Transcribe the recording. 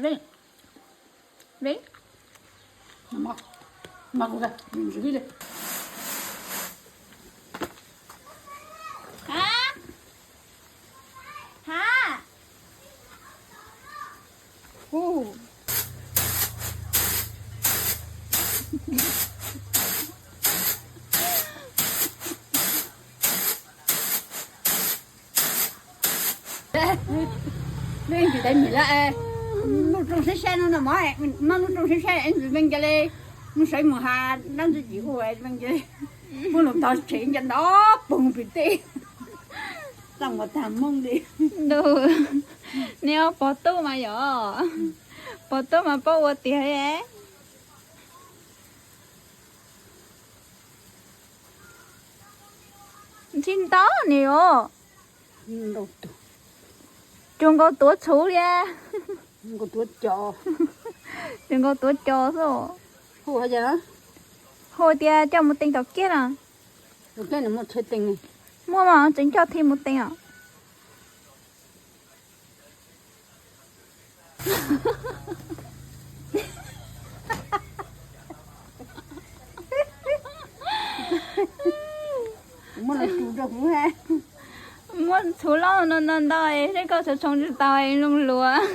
Ve, ve. Mas kuv ntsis li. Ha? Ha? Hu. Leej twg dais mis lawm, lub rooj sab sab no no mas, muab lub rooj sab sab es ntxim npeej ca le, mus sawv mus has dab ntxwg cis ua npeej ca le, muab lus tog tshem nca nto poog pem teb, txaj muag tag moo li. Nws pog tub mas yog, pog tub mas paub ua tiag. Ntxim ntau ni os. Tsuas nkaus tuav txhuv li. Tsuas nkaus tuav cos xwb. Hu tias coj mus teem tom kiab na. Muaj mas tseem coj thiaj mus teem os. Muab txhuv loj no no ntau es seb koj tshov tshoo tsis tau es loo luas.